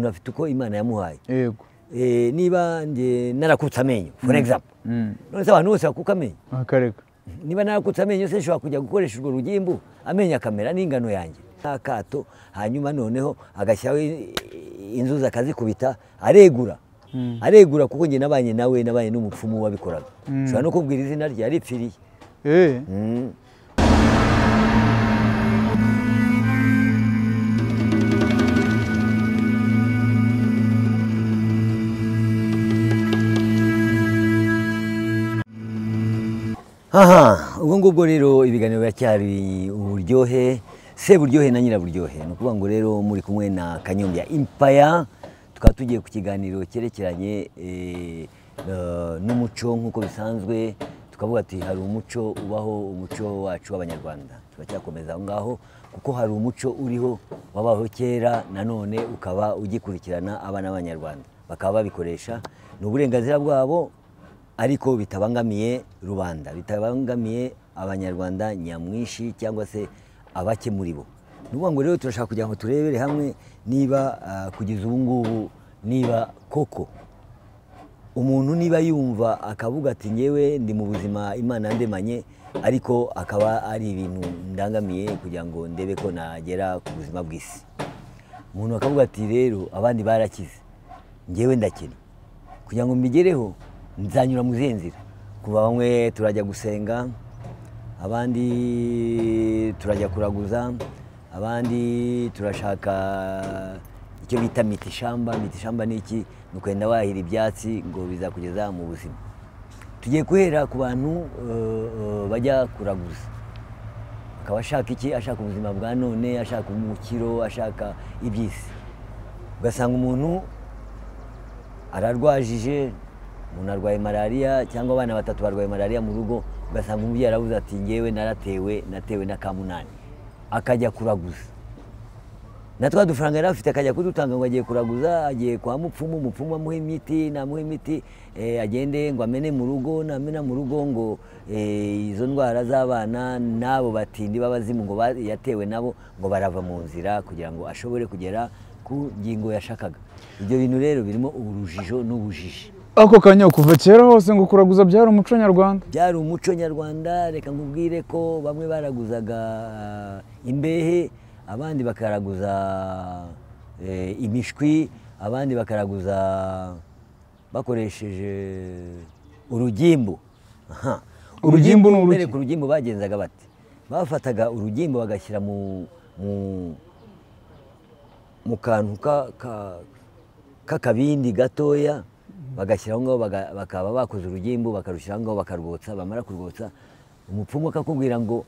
Muntu afite uko Imana yamuhaye. Yego. Niba nge narakutse amenyo, for example, none se abantu bose bakuka amenyo? Akareka. Niba narakutse amenyo, se nshobora kujya gukoresha urwo rugimbu amenyo akamera n'ingano yanjye? Akato, hanyuma noneho agashyiraho inzuzi, akazikubita, aregura, aregura, kuko njye nabanye nawe, nabanye n'umupfumu wabikoraga. Ushobora no kubwira izina rye, yaripfiriye. Aha, ubwo ngubwo rero ibiganiro biracyari uburyohe, Seburyohe na Nyiraburyohe. Ni ukuvuga ngo rero muri kumwe na Kanyombya Empire, tukaba tugiye ku kiganiro cyerekeranye n'umuco nk'uko bisanzwe. Tukavuga ati hari umuco ubaho, umuco wacu w'Abanyarwanda. Turacyakomeza aho ngaho, kuko hari umuco uriho wabaho kera, nanone ukaba ugikurikirana abana b'Abanyarwanda, bakaba babikoresha, ni uburenganzira bwabo, ariko bitabangamiye rubanda, bitabangamiye Abanyarwanda nyamwinshi cyangwa se abake muri bo. Ni ukuvuga ngo rero turashaka kugira ngo turebere hamwe niba kugeza ubu ngubu, niba koko umuntu niba yumva akavuga ati ngewe ndi mu buzima Imana yandemanye, ariko akaba ari ibintu ndangamiye kugira ngo ndebe ko nagera ku buzima bw'isi. Umuntu akavuga ati rero abandi barakize, ngewe ndakennye, kugira ngo mbigereho nzanyura mu zihe nzira? Kuva bamwe turajya gusenga, abandi turajya kuraguza, abandi turashaka icyo bita mitishamba. Mitishamba ni iki? Ni ukwenda wahira ibyatsi ngo bizakugeza mu buzima. Tugiye guhera ku bantu bajya kuraguza, akaba ashaka iki? Ashaka ubuzima bwa none, ashaka umukiro, ashaka iby'isi. Ugasanga umuntu ararwajije, umuntu arwaye malariya, cyangwa abana batatu barwaye malariya mu rugo, ugasanga umubyeyi arabuze ati ngewe naratewe, natewe na kamunani, akajya kuraguza. Na twa dufaranga yari afite akajya kudutanga ngo agiye kuraguza, agiye kwa mupfumu, umupfumu amuha imiti, namuha imiti agende ngo amene mu rugo, namena mu rugo ngo izo ndwara z'abana n'abo batindi b'abazimu ngo yatewe nabo ngo barava mu nzira, kugira ngo ashobore kugera ku ngingo yashakaga. Ibyo bintu rero birimo urujijo n'ubujiji. Ako kanya, kuva kera hose ngo kuraguza byari umuco nyarwanda. Byari umuco nyarwanda. Reka nkubwire ko bamwe baraguzaga imbehe, abandi bakaraguza imishwi, abandi bakaraguza bakoresheje urugimbu. Aha. Urugimbu ni uruki? Mbere ku rugimbu bagenzaga bate? Bafataga urugimbu bagashyira mu kantu k'akabindi gatoya, bagashyira aho ngaho, bakaba bakoze urugimbu, bakarushyira aho ngaho, bakarwotsa. Bamara kurwotsa, umupfumu akakubwira ngo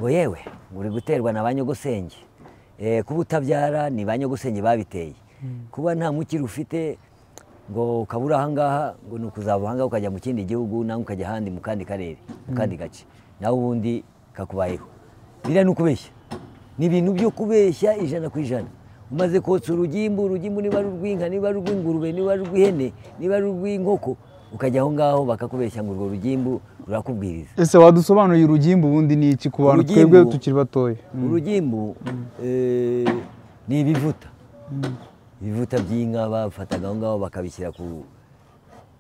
yewe uri guterwa na ba nyogosenge, kuba utabyara ni ba nyogosenge babiteye, kuba nta mukiri ufite ngo ukaba uri aha ngaha ngo ni ukuzava aha ngaha ukajya mu kindi gihugu, nawe ukajya ahandi mu kandi karere, mu kandi gace, nawe ubundi kakubayeho. Biriya ni ukubeshya, ni ibintu byo kubeshya 100%. Umaze kotsa urugimbu, urugimbu niba ari urw'inka, niba ari urw'ingurube, niba ari urw'ihene, niba ari urw'inkoko, ukajya aho ngaho bakakubeshya ngo urwo rugimbu rurakubwiriza. Ese wadusobanuriye urugimbu ubundi ni iki ku bantu twebwe tukiri batoya? Urugimbu ni ibivuta, ibivuta by'inka bafataga aho ngaho bakabishyira ku,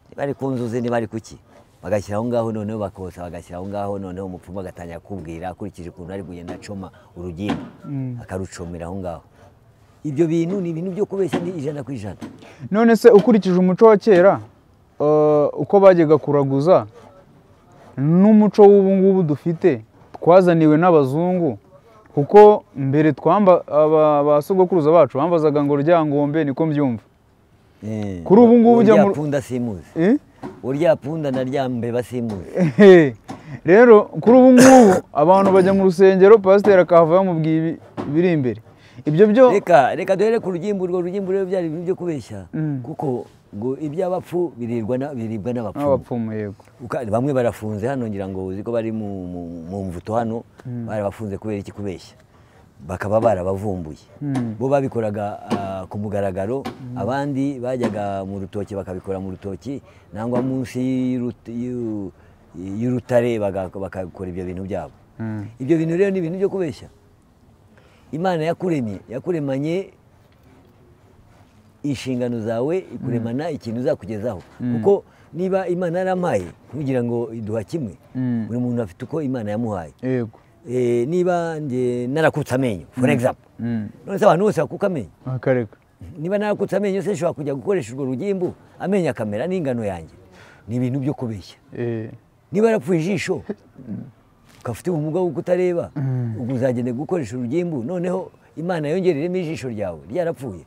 niba ari ku nzuzi, niba ari kuki, bagashyira aho ngaho, noneho bakosa, bagashyira aho ngaho, noneho umupfumu agatangira kukubwira akurikije ukuntu ari kugenda acoma urugimbu, akarucomera aho ngaho. Ibyo bintu ni ibintu byo kubeshya, ni 100%. None se ukurikije umuco wa kera, uko bajyaga kuraguza n'umuco w'ubu ngubu dufite twazaniwe n'abazungu, kuko mbere twamba ba sogokuruza bacu bambazaga ngo Ryangombe, niko mbyumva. Kuri ubu ngubu ujya mu punda simuzi. Urya punda na ryambeba simuzi. Rero kuri ubu ngubu abantu bajya mu rusengero, pasiteri akahava yamubwiye ibiri imbere. Ibyo byo reka duhere ku rugimbu. Urwo rugimbu rero byari ibintu byo kubeshya, kuko ngo iby'abapfu biribwa n'abapfumu. N'abapfumu, yego. Bamwe barafunze hano, ngira ngo uzi ko bari mu mvuto hano, barabafunze kubera iki? Kubeshya, bakaba barabavumbuye. Bo babikoraga ku mugaragaro, abandi bajyaga mu rutoki bakabikora mu rutoki, nangwa munsi y'urutare bakakora ibyo bintu byabo. Ibyo bintu rero ni ibintu byo kubeshya. Imana yakuremye, yakuremanye Inshingano zawe ikuremana ikintu uzakugezaho, kuko niba Imana yarampaye ntugira ngo iduha kimwe, buri muntu afite uko Imana yamuhaye. Yego. Niba nge narakutse amenyo, for example, none se abantu bose bakuka amenyo? Akareka. Niba narakutse amenyo se nshobora kujya gukoresha urwo rugimbu amenyo akamera n'ingano yanjye? Ni ibintu byo kubeshya. Niba yarapfuye ijisho ukafite ubumuga bwo kutareba, ubwo uzagenda gukoresha urugimbu noneho Imana yongereremo ijisho ryawe ryarapfuye?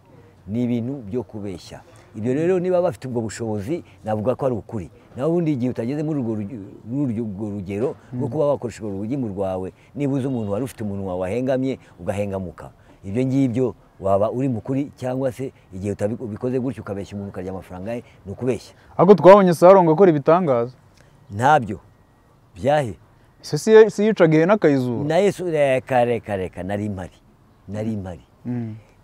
Ni ibintu byo kubeshya. Ibyo rero niba bafite ubwo bushobozi navuga ko ari ukuri. Naho ubundi igihe utageze muri urwo rugero rwo kuba wakoresha urwo rugimbu rwawe, niba uzi umuntu wari ufite umunwa wahengamye ugahengamuka, ibyo ngibyo waba uri mukuri, cyangwa se igihe ubikoze gutyo ukabeshya umuntu ukarya amafaranga ye, ni ukubeshya. Ariko twabonye Sarongo akora ibitangaza. Ntabyo byahe. Ese si yicaga ihene akayizura? Na Yesu reka reka reka, nari mpari, nari mpari.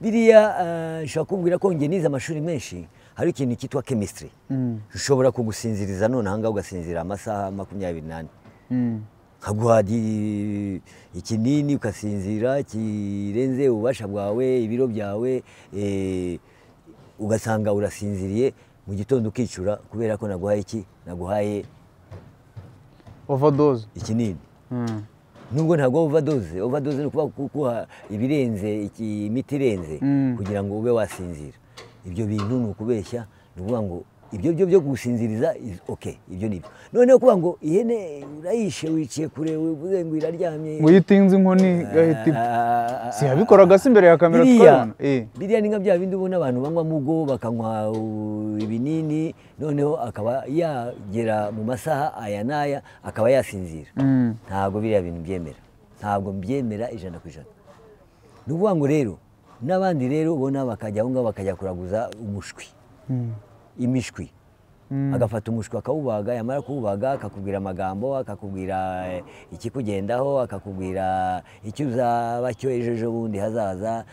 Biriya nshobora kubwira ko njye nize amashuri menshi, hari ikintu cyitwa chemistry. Ushobora kugusinziriza none aha ngaha ugasinzira amasaha 24. Nkaguha ikinini ugasinzira kirenze ububasha bwawe, ibiro byawe, ugasanga urasinziriye, mu gitondo ukicura kubera ko naguhaye iki? Naguhaye overdose. Ikinini. Nubwo ntabwo overdose, overdose ni ukuba kuguha ibirenze, imiti irenze kugira ngo ube wasinzira. Ibyo bintu ni ukubeshya, ni ukuvuga ngo ibyo byo byo gusinziriza is okay, ibyo nibyo. Noneho kuvuga ngo ihene urayishe wiciye kure uvuze ngo iraryamye, ngo yitinze inkoni gahita ipfa. Si yabikoraga se imbere ya kamera tukabona? Biriya ni nka bya bindi ubona abantu banywa mugo bakanywa ibinini, noneho akaba yagera mu masaha aya n'aya akaba yasinzira. Ntabwo biriya bintu byemera, ntabwo mbyemera 100%. Ni ukuvuga ngo rero n'abandi rero ubona bakajya aho ngaho bakajya kuraguza umushwi, imishwi. Agafata umushwi akawubaga, yamara kuwubaga akakubwira amagambo, akakubwira ikikugendaho, akakubwira icyo uzaba cyo ejo ejo bundi hazaza,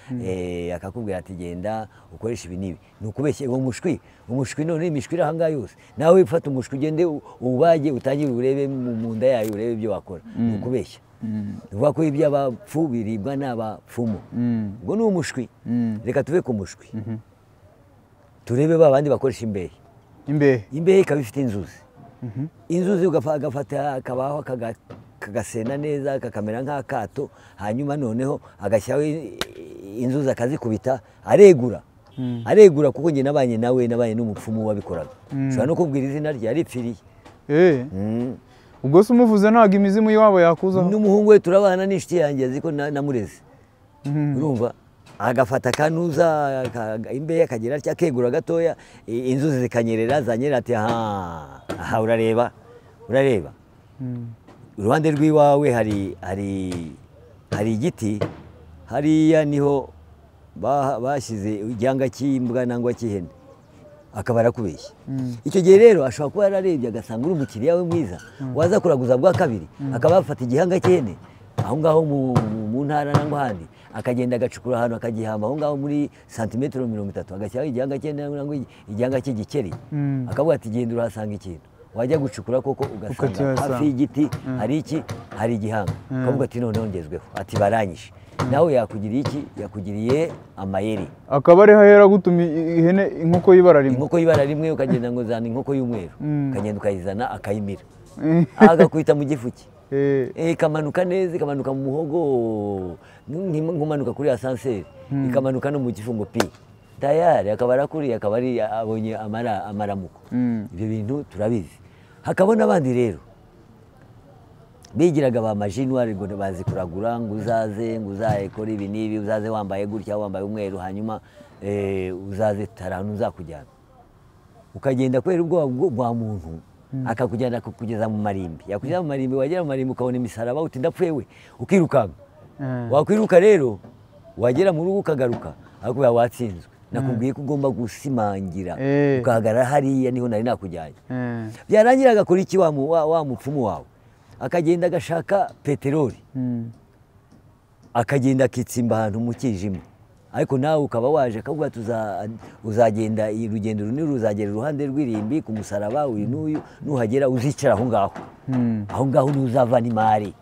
akakubwira ati genda ukoreshe ibi n'ibi. Ni ukubeshya uwo mushwi. Umushwi none imishwi iri aha ngaha yose, nawe ufata umushwi ugende uwubage utangire urebe mu nda yayo urebe ibyo wakora. Ni ukubeshya. Ni ukuvuga ko iby'abapfu biribwa n'abapfumu. Ubwo ni umushwi. Reka tuve ku mushwi, turebe ba bandi bakoresha imbehe. Imbehe. Imbehe ikaba ifite inzuzi. Inzuzi agafata akabaho kagasena neza kakamera nk'akato, hanyuma noneho agashyiraho inzuzi akazikubita, aregura. Aregura kuko njye nabanye nawe, nabanye n'umupfumu wabikoraga. Ushobora no kubwira izina rye, yaripfiriye. Ubwo se umuvuze ntabwo imizimu iwabo yakuzaho? N'umuhungu we turabana n'inshuti yanjye azi ko namureze. Urumva? Agafata akanuza imbehe akagira atya akegura gatoya, inzuzi zikanyerera, zanyerera ati aha urareba, urareba. Iruhande rw'iwawe hari igiti, hariya niho bashyize igihanga cy'imbwa nangwa cy'ihene, akaba arakubeshya. Icyo gihe rero ashobora kuba yararebye agasanga uri umukiriya we mwiza, waza kuraguza bwa kabiri akaba yafata igihanga cy'ihene aho ngaho mu ntara nangwa ahandi, akagenda agacukura ahantu akagihamba aho ngaho muri santimetero 30, agashyiraho igihanga cy'ihene nangwa igihanga cy'igikeri, akavuga ati genda urahasanga ikintu. Wajya gucukura koko ugasanga hafi y'igiti hari iki, hari igihanga, akavuga ati noneho ngezweho, ati baranyishe. Nawe yakugiriye iki? Yakugiriye amayeri. Akaba ariho ahera gutuma ihene inkoko y'ibara rimwe. Inkoko y'ibara rimwe ukagenda ngo zana inkoko y'umweru, ukagenda ukayizana akayimira, agakwita mu gifu cye. Ikamanuka neza, ikamanuka mu muhogo nk'umanuka kuri asanseri, ikamanuka no mu gifu ngo pi tayari, akaba arakuriye, akaba ari abonye amaramuko. Ibyo bintu turabizi. Hakaba n'abandi rero bigiraga ba majinwari ngo bazi kuragura, ngo uzaze, ngo uzakore ibi n'ibi, uzaze wambaye gutya, wambaye umweru, hanyuma uzaze taranu uzakujyana. Ukagenda kubera ubwoba bwa muntu, akakujyana akakugeza mu marimbi. Yakugeza mu marimbi, wagera mu marimbi ukabona imisaraba uti ndapfuye we, ukirukanka. Wakwiruka rero wagera mu rugo ukagaruka, akubwira watsinzwe. Nakubwiye ko ugomba gusimangira ukahagarara hariya niho nari nakujyanye. Byarangira agakora iki wa mupfumu wawe? Akagenda agashaka peteroli, akagenda akitsimba ahantu mu kijima, ariko nawe ukaba waje akavuga ati uzagenda urugendo runini, ruzagera iruhande rw'irimbi ku musaraba uyu n'uyu, nuhagera uzicara aho ngaho, aho ngaho niho uzavana imari.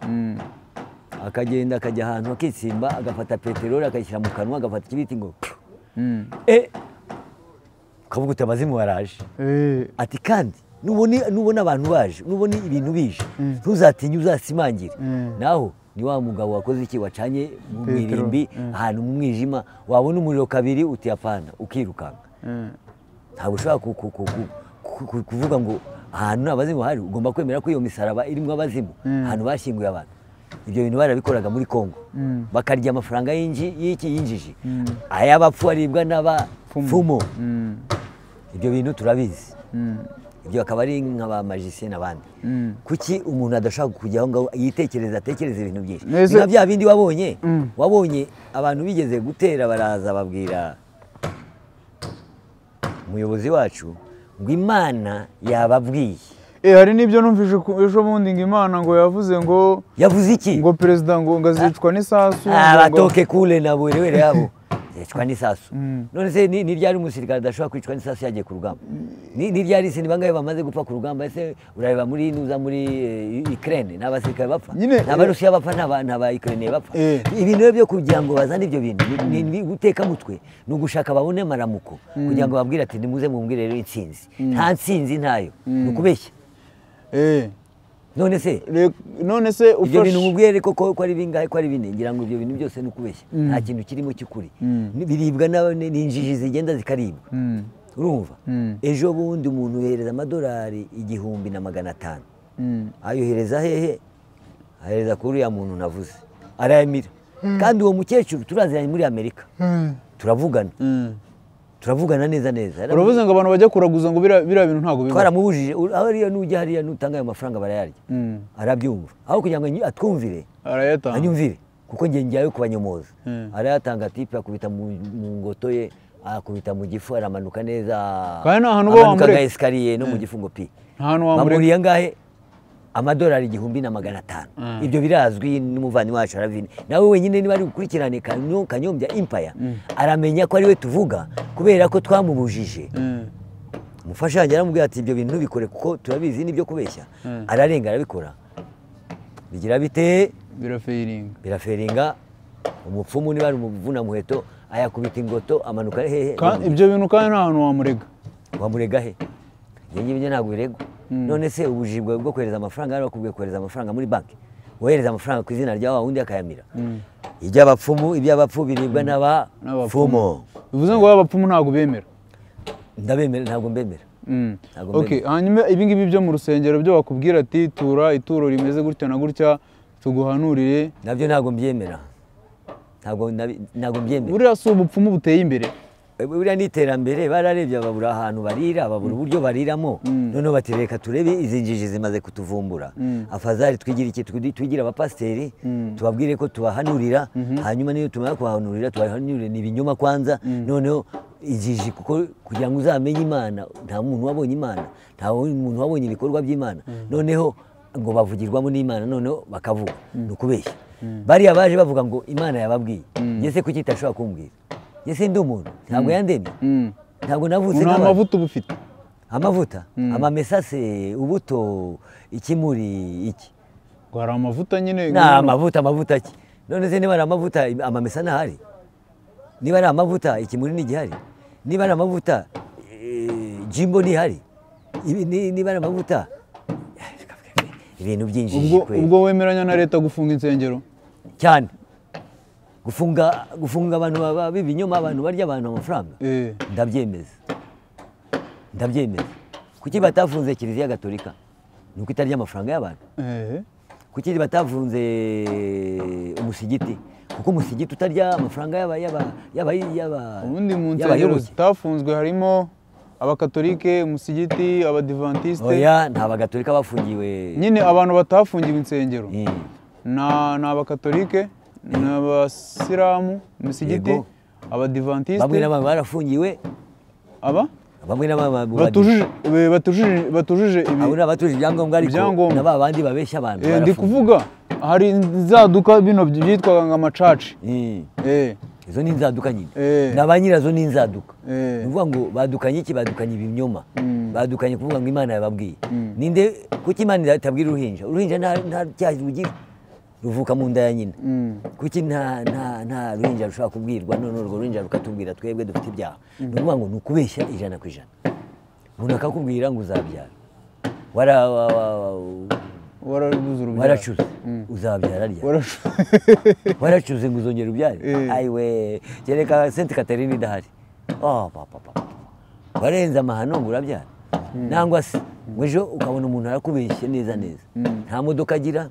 Akagenda akajya ahantu akitsimba, agafata peteroli akayishyira mu kanwa, agafata ikibiti ngo Ukavuga uti abazimu baraje. Ati kandi nubona abantu baje, nubona ibintu bije, ntuzatinye, uzasimangire. Naho ni wa mugabo wakoze iki, wacanye mu mirimbi ahantu mu mwijima, wabona umuriro kabiri uti apana, ukirukanka. Ntabwo ushobora kuvuga ngo ahantu nta bazimu hari, ugomba kwemera ko iyo misaraba irimo abazimu, ahantu bashyinguye abantu. Ibyo bintu barabikoraga muri Kongo, bakarya amafaranga y'iki yinjiji, ay'abapfu aribwa n'abapfumu. Ibyo bintu turabizi. Ibyo akaba ari nk'aba magicien n'abandi. Kuki umuntu adashaka kujya aho ngaho yitekereza, atekereza ibintu byinshi? Nka bya bindi wabonye, wabonye abantu bigeze gutera baraza babwira umuyobozi wacu ngo Imana yababwiye. Hari n'ibyo numvise ejo bundi ngo Imana ngo yavuze ngo yavuze iki? Ngo perezida ngo ngazicwa n'isasu. Abatoke kule na bwerewere yabo. Yicwa n'isasu. None se ni ryari umusirikare adashobora kwicwa n'isasu yagiye ku rugamba? Ni ryari se ni bangahe bamaze gupfa ku rugamba? Ese urareba muri nuza muri Ukraine n'abasirikare bapfa? N'abarusiya bapfa, n'aba Ukraine bapfa. Ibintu byo kugira ngo bazane ibyo bintu ni guteka mutwe, ni ugushaka babone amaramuko kugira ngo babwire ati nimuze mumbwire rero intsinzi. Nta ntsinzi ntayo, ni ukubeshya. None se ibyo bintu mubwire ko ari bingahe, ko ari bine, ngira ngo ibyo bintu byose ni ukubeshya. Nta kintu kirimo cy'ukuri. Biribwa n'injiji zigenda zikaribwa. Urumva? Ejo bundi umuntu yohereza amadolari 1500. Ayohereza hehe? Ayohereza kuri uriya muntu navuze. Arayamira. Kandi uwo mukecuru turaziranye muri Amerika. Turavugana. Turavugana neza neza. Uravuze ngo abantu bajya kuraguza ngo biriya bintu ntago biba. Twaramubujije, hariya nujya hariya nutanga ayo mafaranga barayarya. Arabyumva. Aho kugira ngo atwumvire, arayatanga. Anyumvire kuko ngiye njyayo kubanyomoza. Arayatanga tipe akubita mu ngoto ye, akubita mu gifu, aramanuka neza. Kandi nta hantu wamureka escalier no mu gifu ngo pi. Nta hantu wamureka. Bamuriye angahe? Amadolari 1500. Ibyo birazwi n'umuvandimwe wacu Ravine. Nawe wenyine niba ari gukurikirane Kanyombya Empire, aramenya ko ari we tuvuga kubera ko twamubujije. Umufasha wanjye aramubwira ati ibyo bintu ntubikore kuko turabizi nibyo kubeshya. Ararenga arabikora. Bigira bite? Biraferinga. Biraferinga. Umupfumu niba ari umuvuna muheto ayakubita ingoto amanuka hehe. Ibyo bintu kandi nta hantu wamurega. Wamurega he? Njye ngibyo ntabwo biregwa. None se ubujiji bwo kohereza amafaranga, ari bakubwiye kohereza amafaranga muri banki, wohereza amafaranga ku izina rya wa wundi akayamira. Iby'abapfumu, iby'abapfu biribwa n'abapfumu. Bivuze ngo abapfumu ntabwo bemera. Ndabemera, ntabwo mbemera. Okay, hanyuma ibi ngibi byo mu rusengero byo bakubwira ati tura ituro rimeze gutya na gutya tuguhanurire, nabyo ntabwo mbyemera. Ntabwo mbyemera. Buriya si ubupfumu buteye imbere. Buriya ni iterambere, bararebye babura ahantu barira, babura uburyo bariramo. Noneho bati reka turebe izi njiji zimaze kutuvumbura. Afazari twigira iki, twigira abapasiteri, tubabwire ko tubahanurira, hanyuma niyo tumara kubahanurira tubahanurire ni ibinyoma kwanza. Noneho injiji, kuko kugira ngo uzamenye Imana, nta muntu wabonye Imana, nta muntu wabonye ibikorwa by'Imana. Noneho ngo bavugirwamo n'Imana, noneho bakavuga ni ukubeshya. Bariya baje bavuga ngo Imana yababwiye. Njye se kuki itashobora kumbwira? Njye ndi umuntu, ntabwo yandemye. Ntabwo navutse nk'abantu. Amavuta uba ufite? Amavuta, amamesase, ubuto, ikimuri, iki. Ngo hari amavuta nyine. Na amavuta, amavuta ki? None se niba ari amavuta, amamesa ntahari? Niba ari amavuta, ikimuri ntigihari? Niba ari amavuta, jimbo ntihari? Niba ari amavuta, ibintu byinjiji kweli. Ubwo wemeranya na leta gufunga insengero? Cyane. Gufunga abantu b'ibinyoma, abantu barya abantu amafaranga. Ndabyemeza. Ndabyemeza. Kuki batafunze Kiliziya Gatolika? Nuko itarya amafaranga y'abantu. Kuki batafunze umusigiti? Kuko umusigiti utarya amafaranga y'aba ubundi mu nsengero zitafunzwe harimo abakatolike, umusigiti, abadivantiste. Oya, nta bagatolika bafungiwe. Nyine abantu batafungiwe insengero. Na abakatolike, n'abasilamu, umusigiti, abadivantiste. Bamwe na bamwe barafungiwe. Aba? Bamwe na bamwe batujuje ibi. Abo n'abatujuje ibyangombwa ariko na babandi babeshya abantu. Ndi kuvuga hari inzaduka bino byitwaga ngo amacaci. Izo ni inzaduka nyine. Na ba nyirazo ni inzaduka. Ni ukuvuga ngo badukanye iki? Badukanye ibinyoma. Badukanye kuvuga ngo Imana yababwiye. Ninde kuki Imana itabwira uruhinja? Uruhinja nta cyaha rugira. Ruvuka mu nda ya nyina. Kuki nta ruhinja rushobora kubwirwa, none urwo ruhinja rukatubwira twebwe dufite ibyaha? Ni ukuvuga ngo ni ukubeshya 100%. Umuntu akakubwira ngo uzabyara, waracuze uzabyara ryari? Waracuze ngo uzongera ubyare? Ayiwe, kereka Sainte Catherine idahari. Warenze amahano ngo urabyara. Nangwa se ngo ejo ukabona umuntu arakubeshye neza neza, nta modoka agira,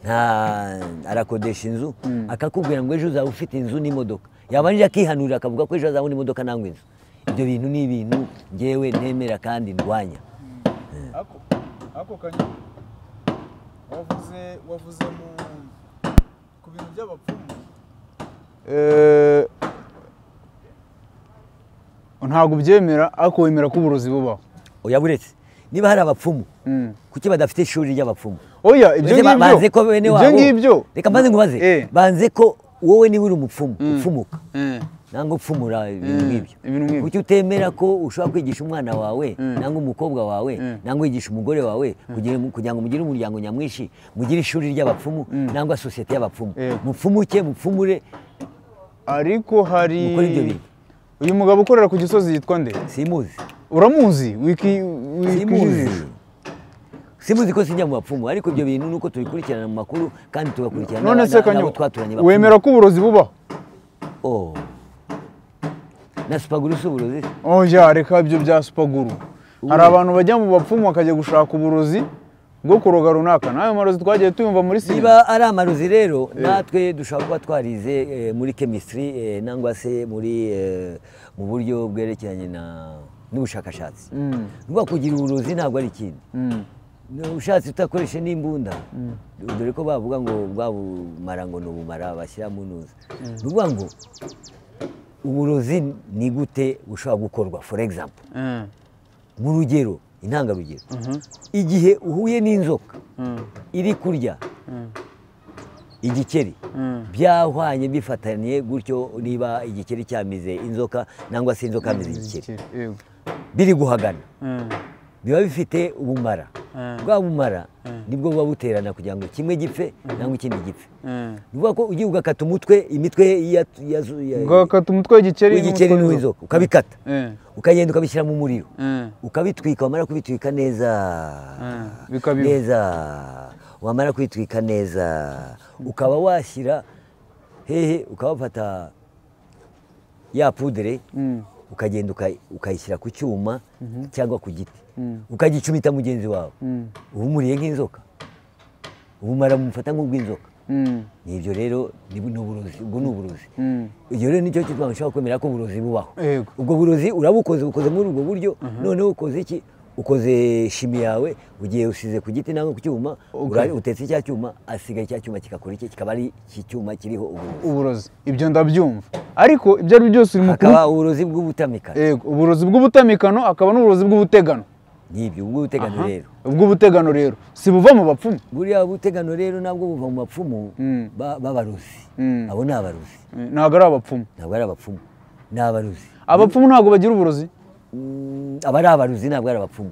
nta arakodesha inzu, akakubwira ngo ejo uzaba ufite inzu n'imodoka. Yabanje akihanurira akavuga ko ejo azabona imodoka nangwa inzu. Ibyo bintu ni ibintu ngewe ntemera kandi ndwanya. Ako kanya wavuze mu ku bintu by'abapfumu, ntabwo ubyemera, ariko wemera ko uburozi bubaho. Oya, buretse niba hari abapfumu, kuki badafite ishuri ry'abapfumu? Oya, ibyo ngibyo reka mbanze nkubaze. Banze ko wowe niba uri umupfumu upfumuka nangwa upfumura ibintu nk'ibyo, kuki utemera ko ushobora kwigisha umwana wawe nangwa umukobwa wawe nangwa wigisha umugore wawe kugira ngo mugire umuryango nyamwinshi, mugire ishuri ry'abapfumu nangwa sosiyete y'abapfumu, mupfumuke mupfumure? Ariko hari uyu mugabo ukorera ku Gisozi yitwa nde? Simuzi. Uramuzi? Simuzi ko sinjya mu bapfumu, ariko ibyo bintu nuko tubikurikirana mu makuru kandi tugakurikirana n'abo twaturanye. Wemera ko uburozi bubaho? Oh, na supaguru si uburozi? Oya, reka ibyo bya supaguru. Hari abantu bajya mu bapfumu bakajya gushaka uburozi bwo kuroga runaka. Nayo marozi twagiye tuyumva muri sinema. Niba ari amarozi rero, natwe dushobora kuba twarize muri chemistry nangwa se muri mu buryo bwerekeranye n'ubushakashatsi. Nuba kugira uburozi ntabwo ari ikindi. Ushatse utakoresha n'imbunda, dore ko bavuga ngo bwabumara ngo n'ubumara bashyira mu ntuza. Ni ukuvuga ngo uburozi ni gute bushobora gukorwa? For example, mu rugero, intangarugero, igihe uhuye n'inzoka iri kurya igikeri, byahwanye bifataniye gutyo, niba igikeri cyamize inzoka nangwa se inzoka yamize igikeri, biri guhagana, biba bifite ubumara. Bwa bumara nibwo buba buterana kugira ngo kimwe gipfe nangwa ikindi gipfe. Ni ukuvuga ko ugiye ugakata umutwe, imitwe ugakata umutwe w'igikeri n'uw'inzoka, ukabikata, ukagenda ukabishyira mu muriro, ukabitwika. Wamara kubitwika neza neza, wamara kubitwika neza, ukaba washyira hehe, ukabafata ya pudere, ukagenda ukayishyira ku cyuma cyangwa ku giti, ukagicumita mugenzi wawe, uba umuriye nk'inzoka, ubumara mumufata nk'ubw'inzoka. Nibyo rero ni uburozi, ubwo ni uburozi. Ibyo rero nicyo kitwa nshobora kwemera ko uburozi bubaho. Ubwo burozi urabukoze, bukoze muri ubwo buryo, noneho ukoze iki? Ukoze shimi yawe, ugiye usize ku giti nangwa ku cyuma, utetse cya cyuma, asigaye cya cyuma kikakora iki? Kikaba ari iki cyuma kiriho uburozi. Ibyo ndabyumva, ariko ibyo ari byose uri mukuru, akaba uburozi bw'ubutamikano. Yego, uburozi bw'ubutamikano akaba n'uburozi bw'ubutegano. Nibyo, ubw'ubutegano rero. Ubw'ubutegano rero si buva mu bapfumu? Buriya butegano rero nabwo buva mu bapfumu b'abarozi. Abo ni abarozi. Ntabwo ari abapfumu. Ntabwo ari abapfumu, ni abarozi. Abapfumu ntabwo bagira uburozi? Aba ari abarozi, ntabwo ari abapfumu.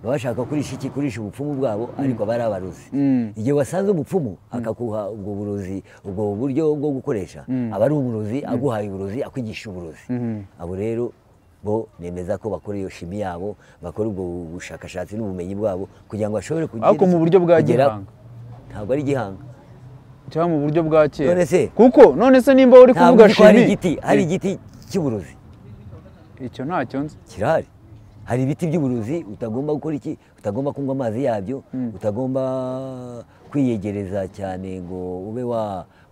Baba bashaka kurisha iki? Kurisha ubupfumu bwabo, ariko aba ari abarozi. Igihe wasanze umupfumu akakuha ubwo burozi, ubwo buryo bwo gukoresha, aba ari umurozi, aguhaye uburozi, akwigisha uburozi. Abo rero bo nemeza ko bakora iyo shimi yabo, bakora ubwo bushakashatsi n'ubumenyi bwabo kugira ngo bashobore kugira, ariko mu buryo bwa gihanga. Ntabwo ari gihanga cyangwa mu buryo bwa kera. Kuko none se nimba uri kuvuga shimi, hari igiti cy'uburozi. Icyo ntacyo nzi. Kirahari. Hari ibiti by'uburozi utagomba gukora iki? Utagomba kunywa amazi yabyo, utagomba kwiyegereza cyane ngo ube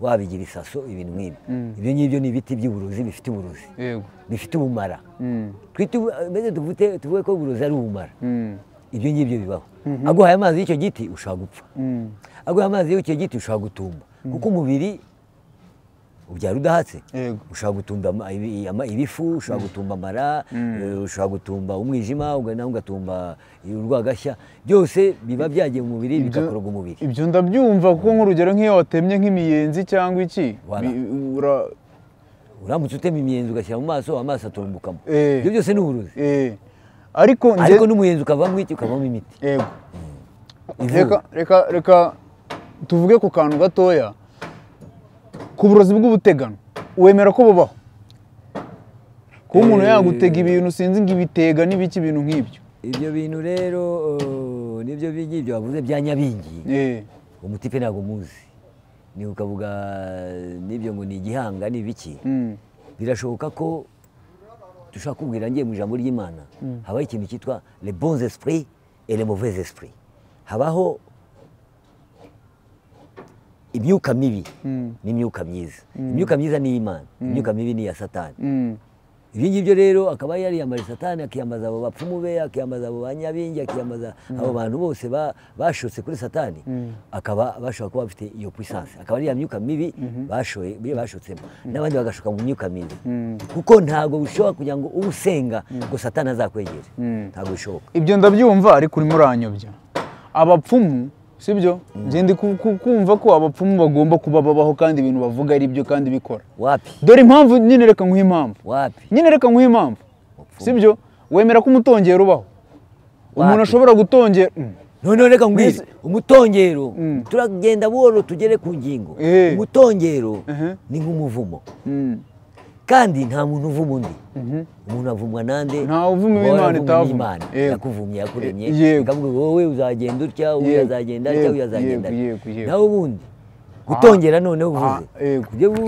wabigira isaso, ibintu nk'ibi. Ibyo ngibyo ni ibiti by'uburozi bifite uburozi. Bifite ubumara. Twite tuvuge ko uburozi ari ubumara. Ibyo ngibyo bibaho. Aguhaye amazi y'icyo giti ushobora gupfa. Aguhaye amazi y'icyo giti ushobora gutumba. Kuko umubiri ubyara udahatse. Ushobora gutumba ibifu, ushobora gutumba amara, ushobora gutumba umwijima, ugatumba urwagashya, byose biba byagiye mu mubiri bigakoroga umubiri. Ibyo ndabyumva, kuko nk'urugero nk'iyo watemye nk'imiyenzi cyangwa iki, uramutse utema imiyenzi ugashyira mu maso, amaso aturumbukamo. Ibyo byose ni uburozi. Ariko n'umuyenzi ukavamo iki? Ukavamo imiti. Reka reka reka Tuvuge ku kantu gatoya ku burozi bw'ubutegano. Wemera ko bubaho? Kuba umuntu yagutega ibintu sinzi ngo ibitega n'ibiki ibintu nk'ibyo. Ibyo bintu rero nibyo bigibyo bavuze bya Nyabingi. Umutipe ntabwo muzi. Ni ukavuga nibyo ngo ni igihanga n'ibiki. Birashoboka ko dushaka kubwira ngiye mu ijambo ry'Imana. Habaho ikintu cyitwa les bons esprits et les mauvais esprits. Habaho imyuka mibi n'imyuka myiza. Imyuka myiza ni Imana, imyuka mibi ni iya Satani. Ibyo ngibyo rero akaba yariyambaje Satani, akiyambaza abo bapfumu be, akiyambaza abo banyabingi, akiyambaza abo bantu bose bashotse kuri Satani, akaba bashobora kuba bafite iyo puissance, akaba ari ya myuka mibi bashoye bashotsemo, n'abandi bagashoka mu myuka mibi. Kuko ntabwo bishobora kugira ngo ube usenga ngo Satani azakwegere, ntabwo bishoboka. Ibyo ndabyumva ariko urimo uranyobya. Abapfumu sibyo? Nje ndi kumva ko abapfumu bagomba kuba babaho kandi ibintu bavuga ari byo kandi bikora. Wapi? Dore impamvu nyine reka nguhe impamvu. Wapi? Nyine reka nguhe impamvu. Sibyo? Wemera ko umutongero ubaho? Umuntu ashobora gutongera. None reka ngwire umutongero turagenda buhoro tugere ku ngingo. Umutongero ni nk'umuvumo. Kandi nta muntu uvuma undi. Umuntu avumwa nande? Nta uvuma Imana itavuma. Yakuvumye yakuremye ikavuga wowe uzagenda utya, uyu azagenda atya, uyu azagenda. Nawe ubundi gutongera noneho uvuze.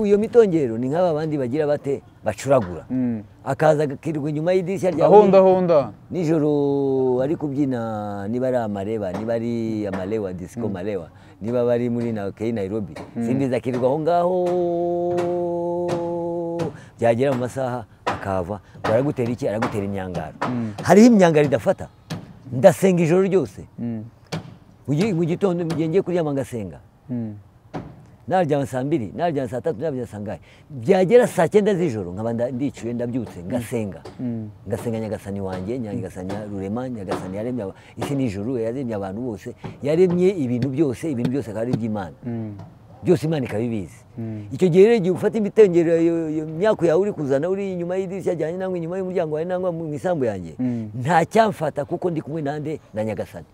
Iyo mitongero ni nk'aba bandi bagira bate bacuragura. Akaza akirirwa inyuma y'idirishya ryawe. Honda honda. Nijoro ari kubyina niba ari amareba, niba ari amalewa disco malewa, niba bari muri na Nairobi. Simbiza akirirwa aho ngaho. Byagera mu masaha akava baragutera iki? Aragutera imyangaro. Hariho imyangaro idafata. Ndasenga ijoro ryose. Mu gitondo ngiye kuryama ngasenga. Naryama saa 2, naryama saa 3, naryama saa ngahe. Byagera saa 9 z'ijoro nkaba ndicuye ndabyutse ngasenga. Ngasenga Nyagasani wanjye, Nyagasani Rurema, Nyagasani yaremye isi n'ijuru, yaremye abantu bose, yaremye ibintu byose, ibintu byose akaba ari iby'Imana. Byose Imana ikabibizi. Icyo gihe rero igihe ufata imitengero imyaka yawe uri kuzana uri inyuma y'idirishya ryanjye nangwa inyuma y'umuryango wawe nangwa mu isambu yanjye, nta cyamfata kuko ndi kumwe nande na Nyagasani.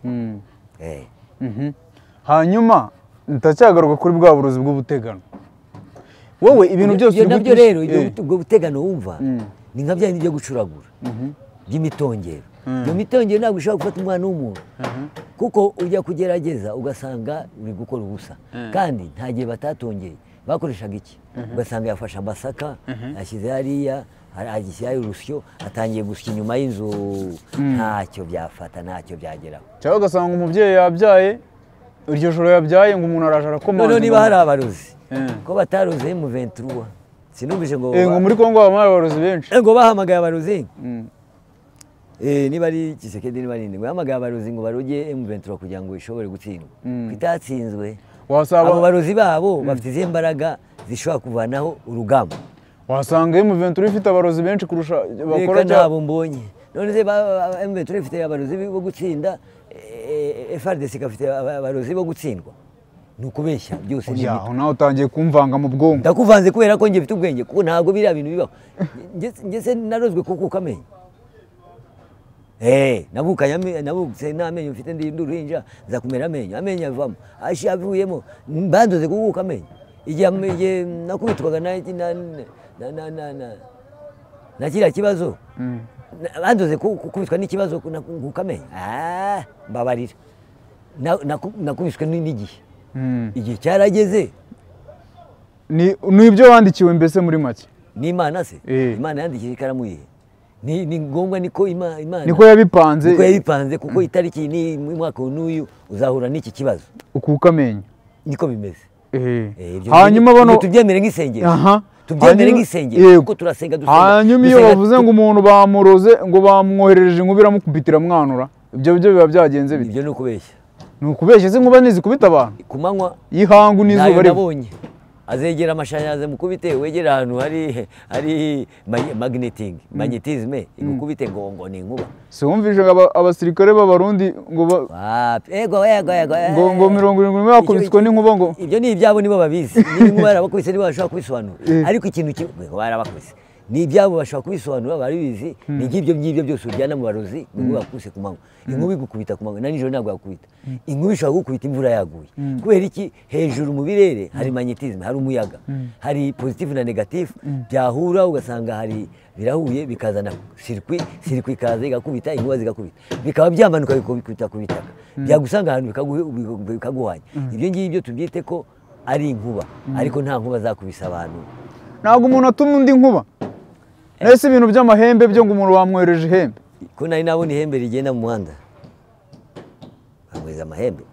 Hanyuma ndacyagaruka kuri bwa burozi bw'ubutegano. Wowe ibintu byose nabyo rero ubwo butegano wumva ni nka bya bindi byo gucuragura by'imitongero. Iyo mitongero ntabwo ushobora gufata umwana w'umuntu kuko ujya kugerageza ugasanga uri gukora ubusa. Kandi nta gihe batatongeye bakoreshaga iki? Ugasanga yafashe amasaka ashyize hariya, agishyize urusyo, atangiye gusya inyuma y'inzu, ntacyo byafata, ntacyo byageraho. Cyangwa ugasanga umubyeyi yabyaye iryo joro yabyaye ngo umuntu araje arakomanga. None niba hari abarozi ko bataroze M23, sinumvise ngo ngo muri Kongo haba abarozi benshi. Ngo bahamagaye abarozi. Niba ari Tshisekedi niba ari nde, ngo yahamagaye abarozi ngo baroge M23 kugira ngo ishobore gutsindwa. Itatsinzwe. Abo barozi babo bafite izihe mbaraga zishobora kuvanaho urugamba? Wasanga M23 ifite abarozi benshi kurusha bakora cyane. Nabo mbonye. None se M23 ifite abarozi bo gutsinda, FARDC ifite abarozi bo gutsindwa. Ni ukubeshya byose ni ibyo. Nawe utangiye kumvanga mu bwonko. Ndakuvanze kubera ko ngiye mfite ubwenge, kuko ntabwo biriya bintu bibaho. Njye narozwe kuko ukamenya. Nabukanye n'amenyo mfite ndi uruhinja nza kumera amenyo, amenyo avamo, ashi avuyemo, bandoze kukuka amenyo. Igihe nakubitwaga na kiriya kibazo, bandoze gukubitwa n'ikibazo kukuka amenyo. Mbabarira. Nakubiswe n'igihe. Igihe cyarageze. Ni ibyo wandikiwe mbese muri make? Ni Imana se? Imana yandikije ikaramu ye. Ni ngombwa niko Imana niko yabipanze, niko yabipanze kuko itariki ni mwaka n'uyu uzahura n'iki kibazo ukuka amenyo, niko bimeze. Hanyuma bano tubyemere nk'isengero, tubyemere nk'isengero kuko turasenga dusenga. Hanyuma iyo bavuze ngo umuntu bamuroze ngo bamwoherereje inkuba iramukubitira mwanura, ibyo byo biba byagenze bite? Ibyo ni ukubeshya. Ni ukubeshya se inkuba ntizikubita abantu ku manywa y'ihangu n'izuba riva? Azegera amashanyarazi mukubite, wegera ahantu hari magneting, magnetisme igukubite ngo ni inkuba. Si wumvise abasirikare b'abarundi ngo ego ego ego ngo 71 bakubiswe n'inkuba ngo ibyo ni ibyabo nibo babizi. Niba inkuba yarabakubise nibo bashobora kubisobanura. Ariko ikintu kimwe barabakubise. Ni ibyabo bashobora kubisobanura baribizi. Ni nk'ibyo ngibyo byose ujyana mu barozi, inkuba yakubise ku manywa, inkuba igukubita ku manywa na nijoro ntabwo yakubita. Inkuba ishobora kugukubita imvura yaguye. Kubera iki? Hejuru mu birere hari magnétisme, hari umuyaga, hari positif na négatif byahura, ugasanga hari birahuye bikazana circuit, circuit ikaza igakubita, inkuba zigakubita, bikaba byamanuka bikubita ku bitaka, byagusanga ahantu bikaguhanya. Ibyo ngibyo tubyite ko ari inkuba, ariko nta nkuba zakubise abantu. Ntabwo umuntu atuma undi nkuba. Ese ibintu by'amahembe byo ngo umuntu wamwohereje ihembe? Ko nari nabona ihembe rigenda mu muhanda, bamwohereza amahembe?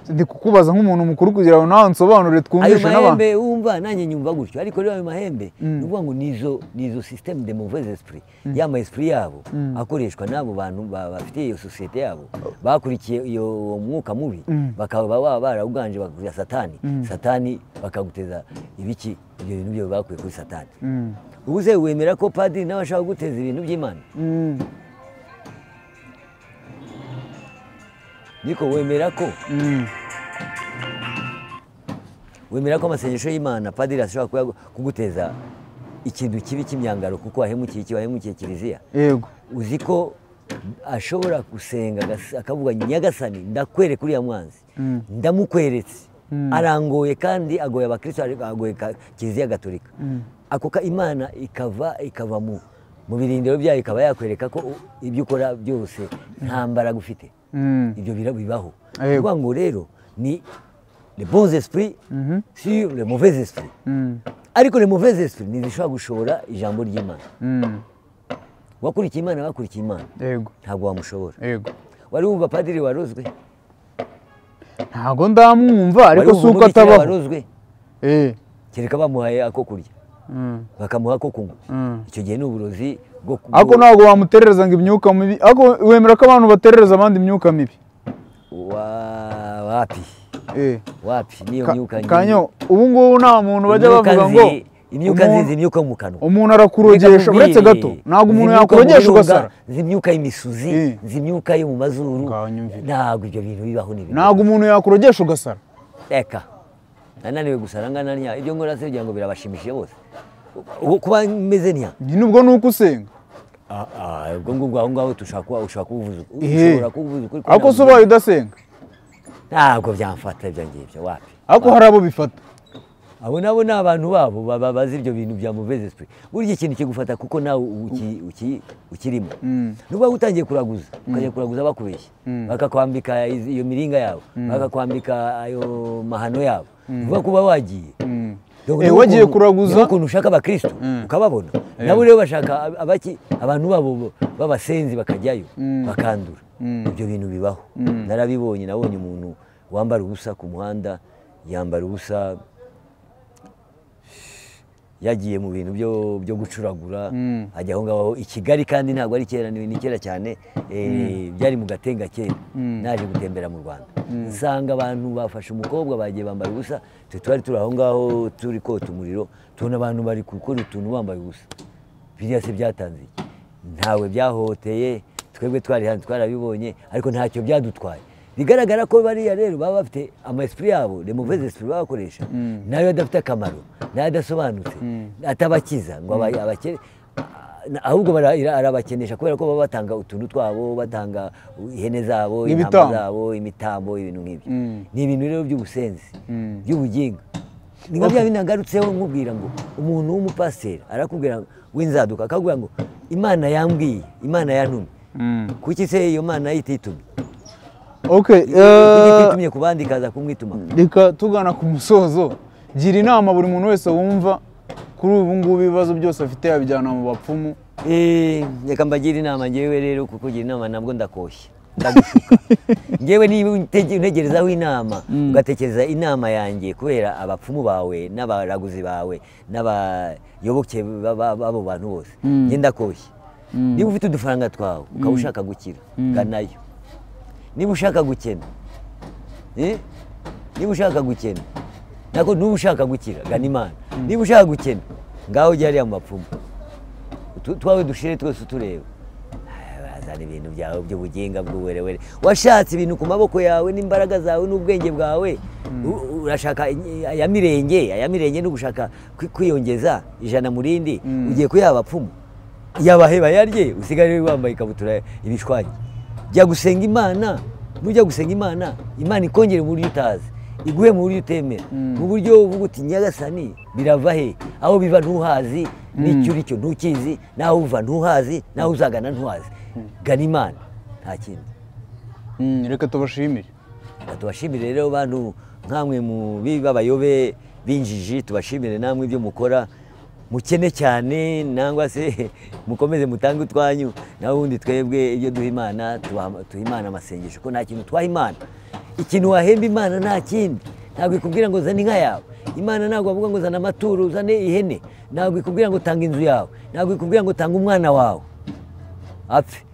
Ndi kukubaza nk'umuntu mukuru kugira ngo nawe nsobanurire Ayo twumvishe n'abantu. mahembe wumva, nanjye nyumva gutyo, ariko rero ayo mahembe ni ukuvuga ngo nizo système de mauvais esprit, ya ma esprit yabo akoreshwa n'abo bantu bafite iyo sosiyete yabo, bakurikiye iyo uwo mwuka mubi, bakaba baba barawuganje, bakaguha satani, satani bakaguteza ibiki, ibyo bintu byo bakuye kuri satani. Ubu se wemera ko padiri nawe ashobora guteza ibintu by'Imana? Niko wemera ko wemera ko amasengesho y'Imana, padiri ashobora kuguteza ikintu kibi cy'imyangaro kuko wahemukiye iki, wahemukiye kiliziya? Yego. Uzi ko ashobora gusenga akavuga: "Nyagasani, ndakwereka uriya mwanzi, ndamukweretse, arangoye kandi agoye abakristo, agoye kiliziya gatolika." Ako ka Imana ikava mu birindiro byayo, ikaba yakwereka ko ibyo ukora byose nta mbaraga ufite. Ibyo bibaho. Kuvuga ngo rero ni les bons esprits sur les mauvais esprits, ariko les mauvais esprits ntizishobora gushobora ijambo ry'Imana. Wakurikiye Imana, bakurikiye Imana, ntabwo wamushobora. Wari wumva padiri warozwe? Ntabwo ndamwumva, ariko Wari si wumva uko umubikira atabaho. warozwe? Kereka bamuhaye ako kurya, bakamuha ako kunywa. Icyo gihe ni uburozi bwo Ariko ntabwo wamuterereza ngo imyuka mibi. Ariko wemera ko abantu baterereza abandi imyuka mibi? Wapi. Wapi, niyo myuka Kanyo, ubu ngubu nta muntu bajya Imyuka bavuga ngo imyuka nziza, imyuka yo mu kanwa. Umuntu arakurogesha. Reka Uretse nkubwire, gato, ntabwo nzi umuntu imyuka mu yakurogesha birunga, ugasara. nzi imyuka y'imisuzi, nzi imyuka yo mu mazuru. Ngaho nyumvira. Ntabwo ibyo bintu bibaho, ni ibintu Ntabwo umuntu yakurogesha ugasara? Reka, nananiwe gusara ngana ntya. Ibyo nkora se kugira ngo birabashimishije bose? Ubu kuba meze ntya? Nyine ubwo ni uko usenga. Ah, ah, ubwo ngubwo aho ngaho tushaka kuba ushobora kubuvuza, ushobora kubuvuza ukuri ko Ariko se ntabwo ubaye udasenga? Ntabwo byamfata ibyo ngibyo, wapi. Ariko hari abo bifata. Abo nabo ni abantu babo baba bazi ibyo bintu bya mauvaise esprit. Burya ikintu kigufata kuko nawe ukirimo. Nuba utangiye kuraguza, ukajya kuraguza bakubeshya, bakakwambika iyo miringa yabo, bakakwambika ayo mahano yabo, uvuga kuba wagiye. Donc, niba Wagiye kuraguza? Niba ukuntu ushaka abakristo ukababona, nabo rero bashaka abaki, abantu babo b'abasenzi bakajyayo bakandura. Ibyo bintu bibaho, narabibonye. Nabonye umuntu wambara ubusa ku muhanda, yambara ubusa, yagiye mu bintu byo gucuragura, ajya aho ngaho i Kigali. Kandi ntabwo ari kera, ni kera cyane, byari mu Gatenga kera. Naje gutembera mu Rwanda, nsanga abantu bafashe umukobwa, bagiye bambara ubusa. Twe twari turi aho ngaho turi kota umuriro, tubona abantu bari gukora utuntu bambaye ubusa. Biriya se byatanze iki? Ntawe byahoteye, twebwe twari hano twarabibonye, ariko ntacyo byadutwaye. Bigaragara ko bariya rero baba bafite ama esprit yabo, les mauvais esprits baba bakoresha, nayo adafite akamaro, nayo adasobanutse, atabakiza ngo abakene, ahubwo arabakenesha, kubera ko baba batanga utuntu twabo, batanga ihene zabo, intama Ibitambo. zabo, imitambo, ibintu nk'ibyo. Ni ibintu rero by'ubusenzi, by'ubuginga. Ni nka bya bindi nagarutseho nkubwira ngo umuntu w'umupasiteri arakubwira ngo w'inzaduka, akakubwira ngo "Imana yambwiye, Imana yantumye." Kuki se iyo Mana ititumye? Okay. Kuki ititumye ku bandi ikaza kumwituma? Reka tugana ku musozo, gira inama buri muntu wese wumva kuri ubu ngubu ibibazo byose afite yabijyana mu bapfumu. Reka mbagire inama ngewe rero, kuko ugira inama nabwo ndakoshya, ndagushuka. Ngewe niba untegerezaho inama, ugatekereza inama yanjye kubera abapfumu bawe n'abaraguzi bawe n'abayoboke b'abo bantu bose, njye ndakoshya. Niba ufite udufaranga twawe ukaba ushaka gukira, ganayo. Niba ushaka gukena, niba ushaka gukena, nako niba ushaka gukira, gana Imana. Niba ushaka gukena, ngaho ujya hariya mu bapfumu, twawe dushire twese utureba. Kuzana ibintu byawe by'ubuginga bw'uwerewere, washatse ibintu ku maboko yawe n'imbaraga zawe n'ubwenge bwawe. Urashaka aya mirenge, aya mirenge no gushaka kwiyongeza 100 mu rindi. Ugiye kuyaha abapfumu, yabaheba yarye, usigare wambaye ikabutura ibishwanyi. Jya gusenga Imana, nujya gusenga Imana, Imana ikongere mu buryo utazi, iguhe mu buryo utemera, mu buryo uvuga uti Nyagasani birava he? Aho biva ntuhazi, n'icyo uri cyo ntukizi, naho uva ntuhazi, naho uzagana ntuhazi. Gana Imana, nta kindi. Reka tubashimire. Reka tubashimire rero bantu nkamwe mu b'abayobe b'injiji, tubashimire namwe ibyo mukora, mukene cyane nangwa se mukomeze mutange utwanyu, naho ubundi twebwe ibyo duha Imana, tuha Imana amasengesho, ko nta kintu twaha Imana. Ikintu wahemba Imana nta kindi. Ntabwo ikubwira ngo zana inka yawe, Imana ntabwo avuga ngo zana amaturo, uzane ihene, ntabwo ikubwira ngo tanga inzu yawe, ntabwo ikubwira ngo tanga umwana wawe apfe.